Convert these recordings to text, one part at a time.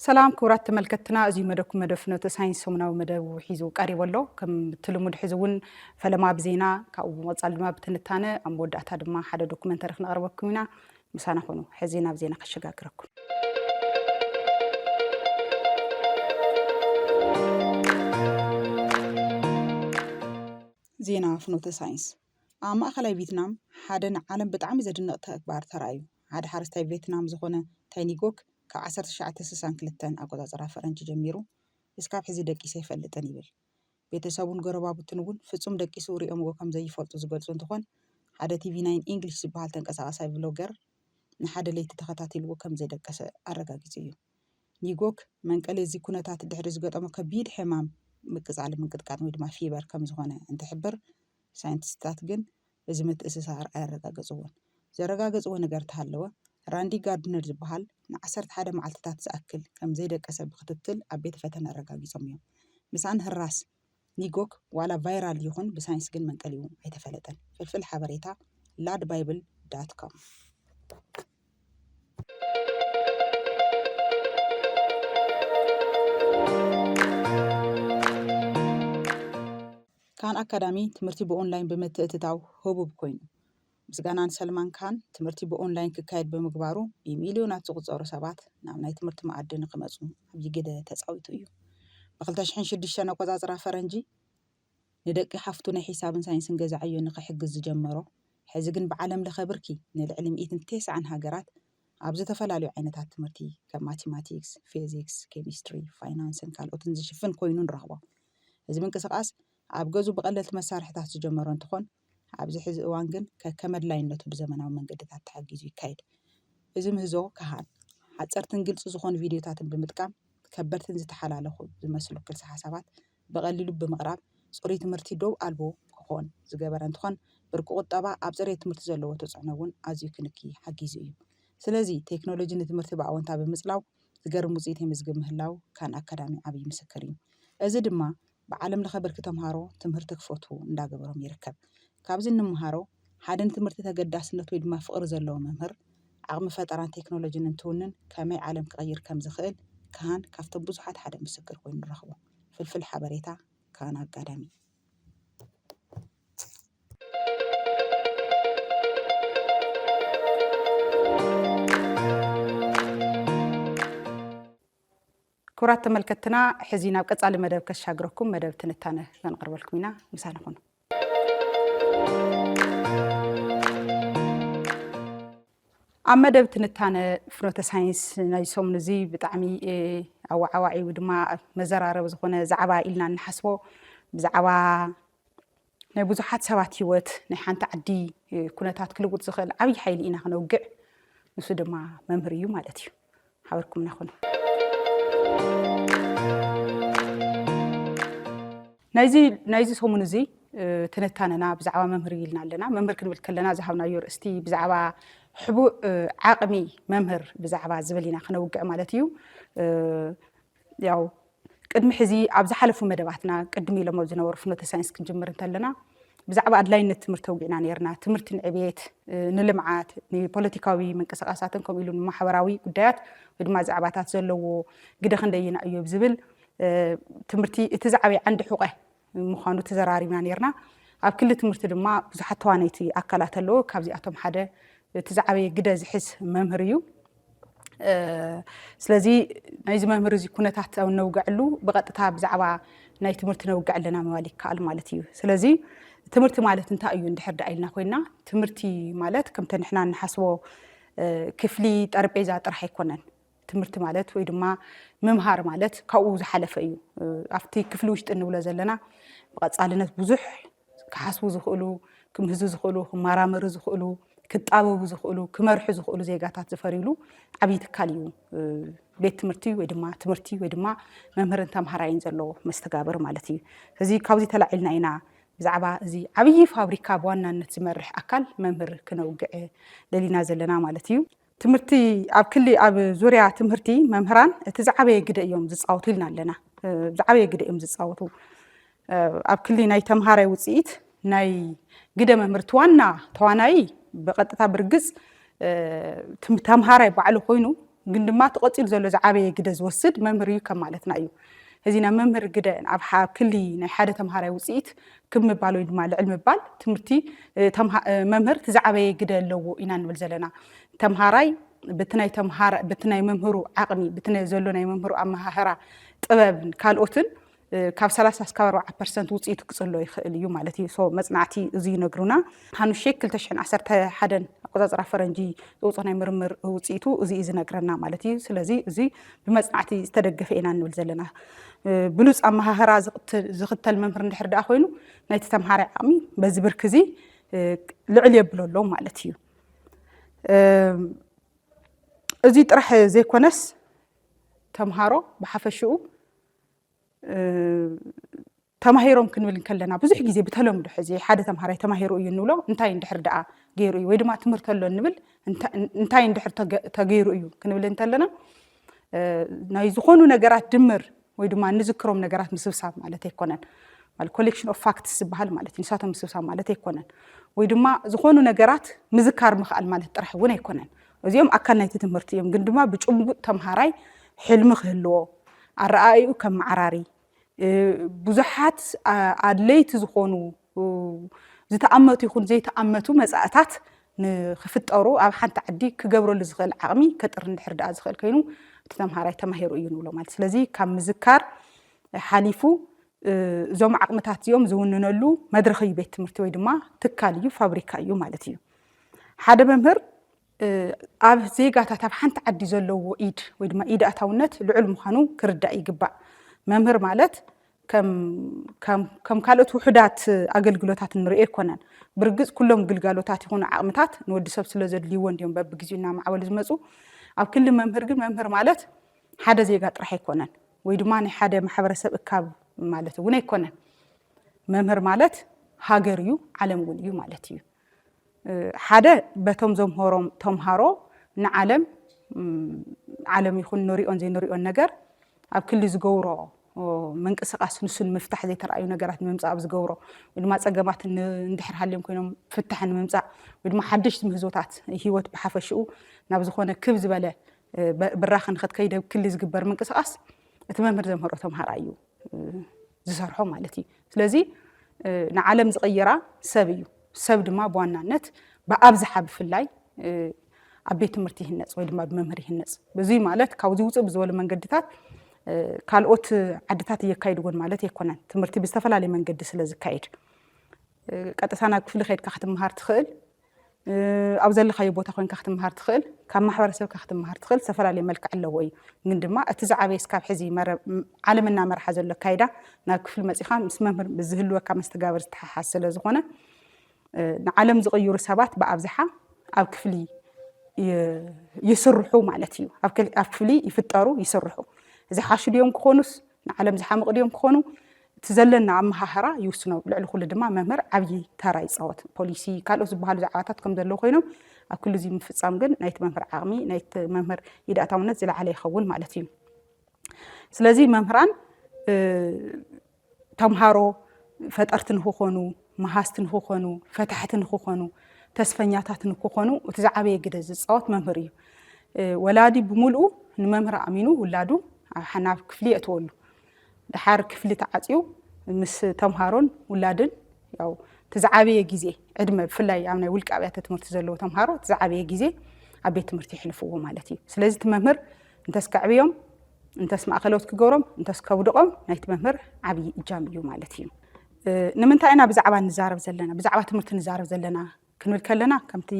ሰላም ክቡራት ተመልከትና፣ እዚ መደብኩም መደብ ፍኖተ ሳይንስ ሰሙናዊ መደብ ሒዙ ቀሪቡ ኣሎ። ከም እቲ ልሙድ ሕዚ እውን ፈለማ ብዜና፣ ካብኡ ብምቕጻል ድማ ብትንታነ፣ ኣብ መወዳእታ ድማ ሓደ ዶኩመንተሪ ክነቕርበኩም ኢና። ምሳና ኹኑ። ሕዚ ናብ ዜና ከሸጋግረኩም። ዜና ፍኖተ ሳይንስ። ኣብ ማእኸላይ ቪትናም ሓደ ንዓለም ብጣዕሚ ዘድንቕ ተግባር ተራእዩ። ሓደ ሓረስታይ ቬትናም ዝኾነ ታይኒጎክ ካብ ዓሰርተ ትሽዓተ ስሳን ክልተን ኣቆጻጽራ ፈረንጂ ጀሚሩ እስካብ ሕዚ ደቂሰ ኣይፈልጥን ይብል። ቤተሰቡን ጎረባብቱን እውን ፍጹም ደቂሱ ሪኦምዎ ከም ዘይፈልጡ ዝገልጹ እንትኾን፣ ሓደ ቲቪ ናይን ኢንግሊሽ ዝበሃል ተንቀሳቓሳይ ቭሎገር ንሓደ ለይቲ ተኸታቲልዎ ከም ዘይደቀሰ ኣረጋጊጹ እዩ። ኒጎክ መንቀሊ እዚ ኩነታት ድሕሪ ዝገጠሞ ከቢድ ሕማም ምቅጻል ምንቅጥቃጥ ወይ ድማ ፊበር ከም ዝኾነ እንትሕብር፣ ሳይንቲስትታት ግን እዚ ምትእስሳር ኣየረጋገጽዎን። ዘረጋገጽዎ ነገር እንተሃለወ፣ ራንዲ ጋርድነር ዝበሃል ንዓሰርተ ሓደ መዓልትታት ዝኣክል ከም ዘይደቀሰ ብክትትል ኣብ ቤተ ፈተነ ኣረጋጊጾም እዮም። ምስኣን ህራስ ኒጎክ ዋላ ቫይራል ይኹን ብሳይንስ ግን መንቀሊኡ ኣይተፈለጠን። ፍልፍል ሓበሬታ ላድ ባይብል ዳት ኮም። ካን ኣካዳሚ ትምህርቲ ብኦንላይን ብምትእትታው ህቡብ ኮይኑ። ምስጋና ንሰልማን ካን ትምህርቲ ብኦንላይን ክካየድ ብምግባሩ ብሚልዮናት ዝቑጸሩ ሰባት ናብ ናይ ትምህርቲ መኣዲ ንክመጹ ዓብዪ ግደ ተጻዊቱ እዩ። ብ ክልተ ሽሕን ሽዱሽተን ኣቆጻጽራ ፈረንጂ ንደቂ ሓፍቱ ናይ ሒሳብን ሳይንስን ገዛ ዕዮ ንክሕግዝ ዝጀመሮ፣ ሕዚ ግን ብዓለም ለኸ ብርኪ ንልዕሊ ሚእትን ተስዓን ሃገራት ኣብ ዝተፈላለዩ ዓይነታት ትምህርቲ ከም ማቴማቲክስ፣ ፊዚክስ፣ ኬሚስትሪ፣ ፋይናንስን ካልኦትን ዝሽፍን ኮይኑ ንረኽቦ። እዚ ምንቅስቓስ ኣብ ገዙ ብቐለልቲ መሳርሕታት ዝጀመሮ እንትኾን፣ ኣብዚ ሕዚ እዋን ግን ከከም ኣድላይነቱ ብዘመናዊ መንገድታት ተሓጊዙ ይካየድ። እዚ ምህዞ ከሃን ሓፀርትን ግልፂ ዝኾኑ ቪድዮታትን ብምጥቃም ከበድትን ዝተሓላለኹ ዝመስሉ ክልሰ ሓሳባት ብቐሊሉ ብምቕራብ ፅሩይ ትምህርቲ ደው ኣልቦ ክኾን ዝገበረ እንትኾን፣ ብርኪ ቁጠባ ኣብ ፅሬት ትምህርቲ ዘለዎ ተፅዕኖ እውን ኣዝዩ ክንኪ ሓጊዙ እዩ። ስለዚ ቴክኖሎጂ ንትምህርቲ ብኣወንታ ብምፅላው ዝገርም ውፅኢት የመዝግብ ምህላው ካን ኣካዳሚ ዓብዪ ምስክር እዩ። እዚ ድማ ብዓለም ለኸ ብርኪ ተምሃሮ ትምህርቲ ክፈትዉ እንዳገበሮም ይርከብ። ካብዚ እንምሃሮ ሓደ ንትምህርቲ ተገዳስነት ወይ ድማ ፍቕሪ ዘለዎ መምህር ዓቕሚ ፈጠራን ቴክኖሎጂን እንትውንን ከመይ ዓለም ክቕይር ከም ዝኽእል ካን ካብቶም ብዙሓት ሓደ ምስክር ኮይኑ ንረኽቦ። ፍልፍል ሓበሬታ ካን ኣካዳሚ። ክቡራት ተመልከትና፣ ሕዚ ናብ ቀጻሊ መደብ ከሻግረኩም መደብ ትንታነ ከንቕርበልኩም ኢና። ምሳና ኩኑ። ኣብ መደብ ትንታነ ፍኖተ ሳይንስ ናይ ሰሙን እዚ ብጣዕሚ፣ እ፣ ኣወዓዋዒ ወይ ድማ መዘራረቢ ዝኾነ ዛዕባ ኢልና እንሓስቦ ብዛዕባ ናይ ብዙሓት ሰባት ህይወት፣ ናይ ሓንቲ ዓዲ፣ እ፣ ኩነታት ክልውጥ ዝኽእል ዓብዪ ሓይሊ ኢና ክነውግዕ፣ ንሱ ድማ መምህር እዩ ማለት እዩ። ሓበርኩምና ኩኑ። ናይዚ፣ ናይዚ ሰሙን እዚ፣ እ፣ ትንታነና ብዛዕባ መምህር ኢልና ኣለና። መምህር ክንብል ከለና ዝሃብናዮ ርእስቲ ብዛዕባ ሕቡእ፣ እ፣ ዓቕሚ መምህር ብዛዕባ ዝብል ኢና ክነውግዕ ማለት እዩ። እ፣ ያው ቅድሚ ሕዚ ኣብ ዝሓለፉ መደባትና ቅድም ኢሎም ኣብ ዝነበሩ ፍኖተ ሳይንስ ክንጅምር እንተለና ብዛዕባ ኣድላይነት ትምህርቲ ኣውጊዕና ነይርና። ትምህርቲ ንዕቤት፣ እ፣ ንልምዓት፣ ንፖለቲካዊ ምንቅስቃሳትን ከምኡ ኢሉ ንማሕበራዊ ጉዳያት ወይ ድማ ዛዕባታት ዘለዎ ግደ ክንደየናይ እዩ ዝብል፣ እ፣ ትምህርቲ እቲ ዝዓበየ ዓንዲ ሑቐ ምዃኑ ተዘራሪብና ነይርና። ኣብ ክሊ ትምህርቲ ድማ ብዙሓት ተዋነይቲ ኣካላት ኣለዉ። ካብዚኣቶም ሓደ እቲ ዝዓበየ ግደ ዝሕዝ መምህር እዩ። እ፣ ስለዚ ናይዚ መምህር እዚ ኩነታት ኣብ ነውግዐሉ ብቐጥታ ብዛዕባ ናይ ትምህርቲ ነውግዕ ኣለና ምባል ይከኣል ማለት እዩ። ስለዚ ትምህርቲ ማለት እንታይ እዩ እንድሕር ደኣ ኢልና ኮይና፣ ትምህርቲ ማለት ከምተ ንሕና እንሓስቦ፣ እ፣ ክፍሊ ጠረጴዛ ጥራሕ ኣይኮነን። ትምህርቲ ማለት ወይ ድማ ምምሃር ማለት ካብኡ ዝሓለፈ እዩ። እ፣ ኣብቲ ክፍሊ ውሽጢ እንብሎ ዘለና ብቐጻልነት ብዙሕ ክሓስቡ ዝኽእሉ፣ ክምህዙ ዝኽእሉ፣ ክመራመሩ ዝኽእሉ፣ ክጣበቡ ዝኽእሉ፣ ክመርሑ ዝኽእሉ ዜጋታት ዝፈርዩሉ ዓብዪ ትካል እዩ፣ እ፣ ቤት ትምህርቲ ወይ ድማ ትምህርቲ ወይ ድማ መምህርን ተምሃራይን ዘለዎ መስተጋብር ማለት እዩ። እዚ ካብዚ ተላዒልና ኢና ብዛዕባ እዚ ዓብዪ ፋብሪካ ብዋናነት ዝመርሕ ኣካል መምህር ክነውግዕ ደሊና ዘለና ማለት እዩ። ትምህርቲ ኣብ ክሊ፣ ኣብ ዙርያ ትምህርቲ መምህራን እቲ ዝዓበየ ግደ እዮም ዝጻወቱ ኢልና ኣለና። እ፣ ዝዓበየ ግደ እዮም ዝጻወቱ። እ፣ ኣብ ክሊ ናይ ተምሃራይ ውጽኢት ናይ ግደ መምህር እቲ ዋና ተዋናይ ብቐጥታ ብርግጽ፣ እ፣ ትም-፣ ተምሃራይ ባዕሉ ኮይኑ ግን ድማ ተቐፂሉ ዘሎ ዝዓበየ ግደ ዝወስድ መምህር እዩ ከም ማለትና እዩ። እዚ ናይ መምህር ግደ ኣብ ክሊ ናይ ሓደ ተምሃራይ ውፅኢት ክብ ምባል ወይ ድማ ልዕል ምባል ትምህርቲ መምህር እቲ ዝዓበየ ግደ ኣለዎ ኢና ንብል ዘለና። ተምሃራይ በቲ ናይ መምህሩ ዓቕሚ፣ በቲ ዘሎ ናይ መምህሩ ኣመሃህራ ጥበብን ካልኦትን ካብ ሰላሳ እስካብ ኣርባዓ ፐርሰንት ውፅኢቱ ክፅሎ ይኽእል እዩ ማለት እዩ። መፅናዕቲ እዚ ይነግሩና። ሃኑሼክ ክልተ ሽሕን ዓሰርተ ሓደን ኣቆፃፅራ ፈረንጂ ዝውፅኦ ናይ ምርምር ውፅኢቱ እዚ እዩ ዝነግረና ማለት እዩ። ስለዚ እዚ ብመፅናዕቲ ዝተደገፈ ኢና ንብል ዘለና። ብሉፅ ኣመሃህራ ዝኽተል መምህር እንድሕር ደኣ ኮይኑ ናይቲ ተምሃራይ ዓቕሚ በዚ ብርኪ እዚ ልዕል የብሎ ኣሎ ማለት እዩ። እዚ ጥራሕ ዘይኮነስ ተምሃሮ ብሓፈሽኡ ተማሂሮም ክንብል እንከለና ብዙሕ ግዜ ብተለምዶ ሕዚ ሓደ ተምሃራይ ተማሂሩ እዩ እንብሎ እንታይ እንድሕር ደኣ ገይሩ እዩ ወይ ድማ ትምህርቲ ኣሎ እንብል እንታይ እንድሕር ተገይሩ እዩ ክንብል እንተለና ናይ ዝኾኑ ነገራት ድምር ወይ ድማ እንዝክሮም ነገራት ምስብሳብ ማለት ኣይኮነን። ማለት ኮሌክሽን ኦፍ ፋክትስ ዝበሃል ማለት እዩ። ንሳቶም ምስብሳብ ማለት ኣይኮነን። ወይ ድማ ዝኾኑ ነገራት ምዝካር ምኽኣል ማለት ጥራሕ እውን ኣይኮነን። እዚኦም ኣካል ናይቲ ትምህርቲ እዮም። ግን ድማ ብጭቡጥ ተምሃራይ ሕልሚ ክህልዎ፣ ኣረኣእይኡ ከመዓራሪ፣ ብዙሓት ኣድለይቲ ዝኾኑ ዝተኣመቱ ይኹን ዘይተኣመቱ መፃእታት ንክፍጠሩ ኣብ ሓንቲ ዓዲ ክገብረሉ ዝኽእል ዓቕሚ ከጥሪ እንድሕር ደኣ ዝኽእል ኮይኑ እቲ ተምሃራይ ተማሂሩ እዩ ንብሎ ማለት። ስለዚ ካብ ምዝካር ሓሊፉ እዞም ዓቕምታት እዚኦም ዝውንነሉ መድረኽ እዩ ቤት ትምህርቲ ወይ ድማ ትካል እዩ፣ ፋብሪካ እዩ ማለት እዩ። ሓደ መምህር ኣብ ዜጋታት ኣብ ሓንቲ ዓዲ ዘለዎ ኢድ ወይ ድማ ኢድ ኣታውነት ልዑል ምዃኑ ክርዳእ ይግባእ። መምህር ማለት ከም ካልኦት ውሑዳት ኣገልግሎታት እንሪኦ ኣይኮነን። ብርግፅ ኩሎም ግልጋሎታት ይኹኑ ዓቕምታት ንወዲ ሰብ ስለ ዘድልይዎ እንዲዮም በብግዚኡ እናማዕበሉ ዝመፁ። ኣብ ክሊ መምህር ግን መምህር ማለት ሓደ ዜጋ ጥራሕ ኣይኮነን ወይ ድማ ናይ ሓደ ማሕበረሰብ እካብ ማለት እውን ኣይኮነን። መምህር ማለት ሃገር እዩ፣ ዓለም እውን እዩ ማለት እዩ። ሓደ በቶም ዘምህሮም ተምሃሮ ንዓለም ዓለም ይኹን ንሪኦን ዘይንሪኦን ነገር ኣብ ክሊ ዝገብሮ ምንቅስቃስ ንሱ ንምፍታሕ ዘይተረኣዩ ነገራት ንምምፃእ ኣብ ዝገብሮ ወይ ድማ ፀገማት እንድሕር ሃልዮም ኮይኖም ፍታሕ ንምምፃእ ወይ ድማ ሓደሽቲ ምህዞታት ህይወት ብሓፈሽኡ ናብ ዝኾነ ክብ ዝበለ ብራኸ ንኸትከይድ ኣብ ክሊ ዝግበር ምንቅስቃስ እቲ መምህር ዘምህሮ ተምሃራይ እዩ ዝሰርሖ ማለት እዩ። ስለዚ ንዓለም ዝቕይራ ሰብ እዩ። ሰብ ድማ ብዋናነት ብኣብዝሓ ብፍላይ ኣብ ቤት ትምህርቲ ይህነፅ ወይ ድማ ብመምህር ይህነፅ። እዚ ማለት ካብዚ ውፅእ ብዝበሉ መንገድታት ካልኦት ዓድታት እየካይድዎን ማለት ኣይኮነን። ትምህርቲ ብዝተፈላለየ መንገዲ ስለ ዝካየድ ቀጥታ ናብ ክፍሊ ከይድካ ክትምሃር ትኽእል፣ ኣብ ዘለኻዮ ቦታ ኮይንካ ክትምሃር ትኽእል፣ ካብ ማሕበረሰብካ ክትምሃር ትኽእል፣ ዝተፈላለየ መልክዕ ኣለዎ እዩ። ግን ድማ እቲ ዝዓበየ እስካብ ሕዚ ዓለም እናመርሓ ዘሎ ኣካይዳ ናብ ክፍሊ መፂኻ ምስ መምህር ዝህልወካ መስተጋብር ዝተሓሓዝ ስለ ዝኾነ ንዓለም ዝቕይሩ ሰባት ብኣብዝሓ ኣብ ክፍሊ ይስርሑ ማለት እዩ። ኣብ ክፍሊ ይፍጠሩ፣ ይስርሑ። ዝሓሹ ድዮም ክኾኑስ ንዓለም ዝሓምቕ ድዮም ክኾኑ እቲ ዘለና ኣመሃህራ ይውስኖ። ልዕሊ ኩሉ ድማ መምህር ዓብዪ ተራ ይፃወት። ፖሊሲ ካልኦት ዝበሃሉ ዛዕባታት ከም ዘለዉ ኮይኖም ኣብ ክሉ እዚ ምፍፃም ግን ናይቲ መምህር ዓቕሚ ናይቲ መምህር ኢድ ኣታውነት ዝለዓለ ይኸውን ማለት እዩ። ስለዚ መምህራን ተምሃሮ ፈጠርቲ ንክኾኑ፣ መሃዝቲ ንክኾኑ፣ ፈታሕቲ ንክኾኑ፣ ተስፈኛታት ንክኾኑ እቲ ዝዓበየ ግደ ዝፃወት መምህር እዩ። ወላዲ ብምልኡ ንመምህር ኣሚኑ ውላዱ ናብ ክፍሊ የእትወሉ። ድሓር ክፍሊ ተዓፅዩ ምስ ተምሃሮን ውላድን ያው እቲ ዝዓበየ ግዜ ዕድመ ብፍላይ ኣብ ናይ ውልቂ ኣብያተ ትምህርቲ ዘለዉ ተምሃሮ እቲ ዝዓበየ ግዜ ኣብ ቤት ትምህርቲ የሕልፍዎ ማለት እዩ። ስለዚ እቲ መምህር እንተስ ከዕብዮም እንተስ ማእኸለዎት ክገብሮም እንተስ ከውድቖም ናይቲ መምህር ዓብዪ እጃም እዩ ማለት እዩ። ንምንታይ ኢና ብዛዕባ ንዛረብ ዘለና ብዛዕባ ትምህርቲ ንዛረብ ዘለና ክንብል ከለና ከምቲ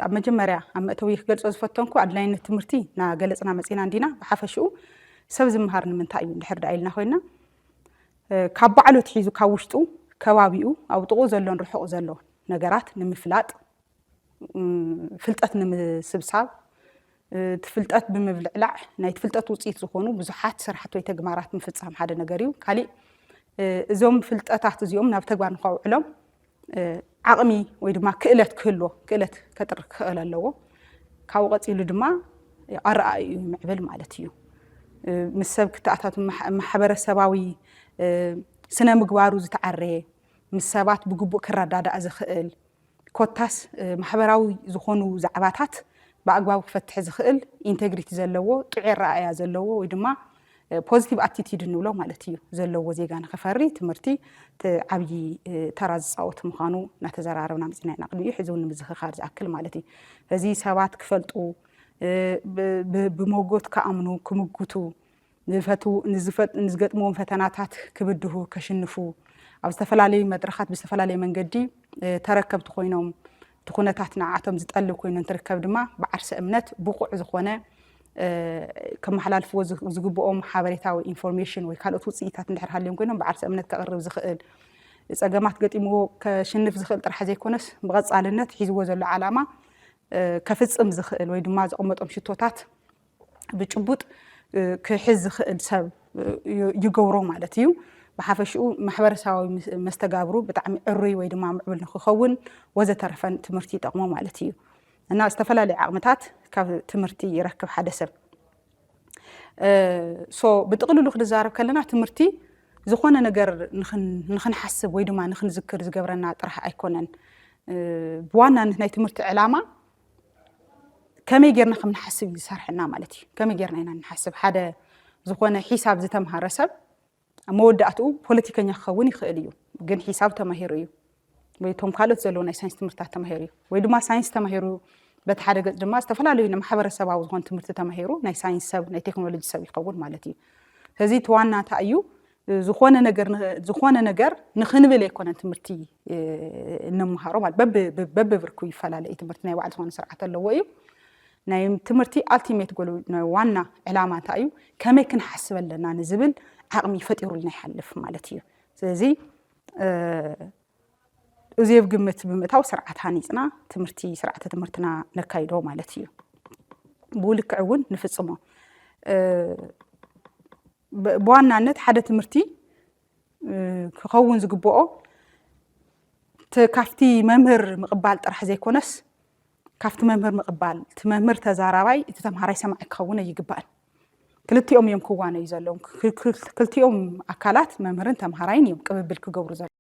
ኣብ መጀመርያ ኣብ መእተዊ ክገልፆ ዝፈተንኩ ኣድላይነት ትምህርቲ እናገለፅና መፂና እንዲና። ብሓፈሽኡ ሰብ ዝምሃር ንምንታይ እዩ እንድሕር ደኣ ኢልና ኮይና ካብ ባዕሉ ኣትሒዙ ካብ ውሽጡ ከባቢኡ ኣብ ጥቕኡ ዘሎን ርሑቕ ዘሎ ነገራት ንምፍላጥ ፍልጠት ንምስብሳብ እቲ ፍልጠት ብምብልዕላዕ ናይቲ ፍልጠት ውፅኢት ዝኾኑ ብዙሓት ስራሕቲ ወይ ተግባራት ምፍፃም ሓደ ነገር እዩ። ካሊእ እዞም ፍልጠታት እዚኦም ናብ ተግባር ንኸውዕሎም ዓቕሚ ወይ ድማ ክእለት ክህልዎ ክእለት ከጥሪ ክኽእል ኣለዎ። ካብኡ ቀፂሉ ድማ ኣረኣእዩ ምዕብል ማለት እዩ። ምስ ሰብ ክተኣታቱ ማሕበረሰባዊ ስነ ምግባሩ ዝተዓረየ ምስ ሰባት ብግቡእ ክረዳዳእ ዝኽእል ኮታስ ማሕበራዊ ዝኾኑ ዛዕባታት ብኣግባቡ ክፈትሕ ዝኽእል ኢንቴግሪቲ ዘለዎ፣ ጥዑይ ኣረኣእያ ዘለዎ ወይ ድማ ፖዚቲቭ ኣቲቲድ እንብሎ ማለት እዩ ዘለዎ ዜጋ ንክፈሪ ትምህርቲ ዓብዪ ተራ ዝፃወት ምዃኑ እናተዘራረብና መፂና ኢና ቅድሚኡ። ሕዚ እውን ንምዝኽኻር ዝኣክል ማለት እዩ። እዚ ሰባት ክፈልጡ፣ ብመጎት ክኣምኑ፣ ክምጉቱ፣ ንዝገጥምዎም ፈተናታት ክብድሁ፣ ከሽንፉ፣ ኣብ ዝተፈላለዩ መድረኻት ብዝተፈላለየ መንገዲ ተረከብቲ ኮይኖም፣ እቲ ኩነታት ንዓቶም ዝጠልብ ኮይኑ እንትርከብ ድማ ብዓርሰ እምነት ብቑዕ ዝኾነ ከመሓላልፍዎ ዝግብኦም ሓበሬታ ወይ ኢንፎርሜሽን ወይ ካልኦት ውፅኢታት እንድሕር ሃልዮም ኮይኖም ብዓርሰ እምነት ከቕርብ ዝኽእል፣ ፀገማት ገጢምዎ ከሽንፍ ዝኽእል ጥራሕ ዘይኮነስ ብቐፃልነት ሒዝዎ ዘሎ ዓላማ ከፍፅም ዝኽእል ወይ ድማ ዘቐመጦም ሽቶታት ብጭቡጥ ክሕዝ ዝኽእል ሰብ ይገብሮ ማለት እዩ። ብሓፈሽኡ ማሕበረሰባዊ መስተጋብሩ ብጣዕሚ ዕሩይ ወይ ድማ ምዕቡል ንክኸውን ወዘተረፈን ትምህርቲ ይጠቕሞ ማለት እዩ። እና ዝተፈላለዩ ዓቕምታት ካብ ትምህርቲ ይረክብ ሓደ ሰብ። ሶ ብጥቕልሉ ክንዛረብ ከለና ትምህርቲ ዝኾነ ነገር ንኽንሓስብ ወይ ድማ ንኽንዝክር ዝገብረና ጥራሕ ኣይኮነን። ብዋናነት ናይ ትምህርቲ ዕላማ ከመይ ጌርና ከም ንሓስብ እዩ ዝሰርሐና ማለት እዩ። ከመይ ጌርና ኢና ንሓስብ? ሓደ ዝኾነ ሒሳብ ዝተምሃረ ሰብ ኣብ መወዳእትኡ ፖለቲከኛ ክኸውን ይኽእል እዩ፣ ግን ሒሳብ ተማሂሩ እዩ። ወይ እቶም ካልኦት ዘለዉ ናይ ሳይንስ ትምህርትታት ተማሂሩ እዩ። ወይ ድማ ሳይንስ ተማሂሩ በቲ ሓደ ገፅ ድማ ዝተፈላለዩ ማሕበረሰባዊ ዝኾነ ትምህርቲ ተማሂሩ ናይ ሳይንስ ሰብ፣ ናይ ቴክኖሎጂ ሰብ ይኸውን ማለት እዩ። ስለዚ እቲ ዋና እንታይ እዩ? ዝኾነ ነገር ዝኾነ ነገር ንኽንብል ኣይኮነን ትምህርቲ እንምሃሮ ማለት በብብርኩ ይፈላለ እዩ። ትምህርቲ ናይ ባዕሉ ዝኾነ ስርዓት ኣለዎ እዩ። ናይ ትምህርቲ ኣልቲሜት ጎሉ ዋና ዕላማ እንታይ እዩ? ከመይ ክንሓስብ ኣለና ንዝብል ዓቕሚ ፈጢሩልና ይሓልፍ ማለት እዩ። ስለዚ እዚ ኣብ ግምት ብምእታው ስርዓት ሃኒፅና ትምህርቲ ስርዓተ ትምህርትና ነካይዶ ማለት እዩ። ብኡ ልክዕ እውን ንፍፅሞ። ብዋናነት ሓደ ትምህርቲ ክኸውን ዝግብኦ ካብቲ መምህር ምቕባል ጥራሕ ዘይኮነስ ካብቲ መምህር ምቕባል እቲ መምህር ተዛራባይ እቲ ተምሃራይ ሰማዒ ክኸውን ኣይግባእን። ክልቲኦም እዮም ክዋነዩ ዘለዎም። ክልቲኦም ኣካላት መምህርን ተምሃራይን እዮም ቅብብል ክገብሩ ዘለዎም።